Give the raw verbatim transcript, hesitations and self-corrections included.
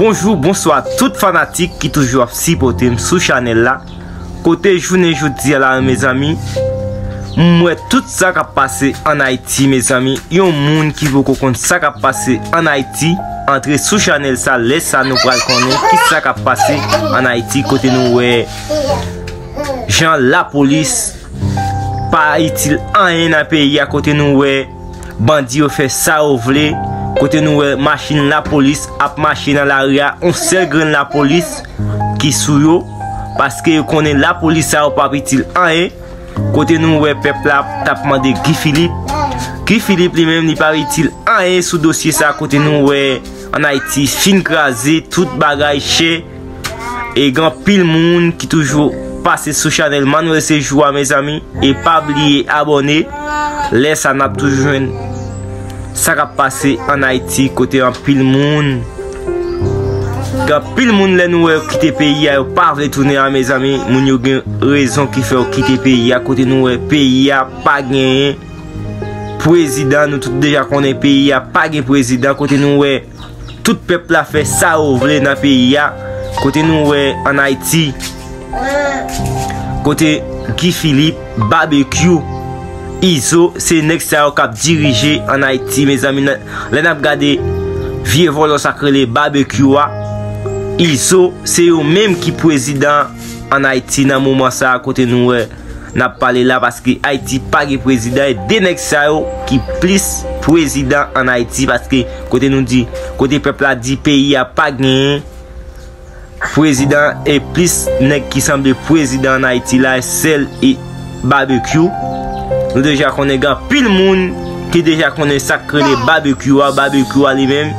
Bonjou, bonswa tout fanatik ki toujou ap sipòte m sou chanèl la. Kote jounen jodi a la, mezanmi, m wè tout sa k ap pase ann Ayiti, mezanmi. Yon moun ki poko konn sa k ap pase ann Ayiti, antre sou chanèl sa, lè sa nou pral konnen ki sa k ap pase ann Ayiti, kote nou wè jan lapolis pa itil anyen nan peyi a, kote nou wè bandi yo fè sa yo vle, kote nou wè machin lapolis ap mache nan lari a, yon sèl grenn lapolis ki sou yo, paske yo konnen lapolis sa yo p ap itil anyen, kote nou wè pèp la t ap mande Guy Philippe. Guy Philippe li menm li pa itil anyen sou dosye sa, kote nou wè ann Ayiti fin kraze, tout bagay chè, e gen anpil moun ki toujou pase sou chanèl Manuel Sejour a, mezanmi, e pa bliye abòne. Lè sa n ap toujou jwenn sa k ap pase ann Ayiti, kote anpil moun, gen anpil moun, lè nou wè yo kite peyi a, yo pa vle tounen a, mezanmi, moun yo gen rezon ki fè yo kite peyi a, kote nou wè peyi a pa genyen prezidan, nou tout deja konnen peyi a pa gen prezidan, kote nou wè tout pèp la fè sa yo vle nan peyi a, kote nou wè ann Ayiti, kote Guy Philippe, Babekyou, Izo, se nèg sa yo k ap dirije ann Ayiti, mezanmi. Nan, lè n ap gade vye vòlò sa k rele Babekyou a, Izo, se yo menm ki prezidan ann Ayiti nan moman sa a, kote nou wè n ap pale la, paske Ayiti pa gen prezidan, e de nèg sa yo ki plis prezidan ann Ayiti, paske kote nou di, kote pèp la di peyi a pa genyen prezidan, e plis nèg ki sanble prezidan ann Ayiti la, sèl e Babekyou. Nou deja konnen gen anpil moun ki deja konnen sa k rele Babekyou a, Babekyou a li menm,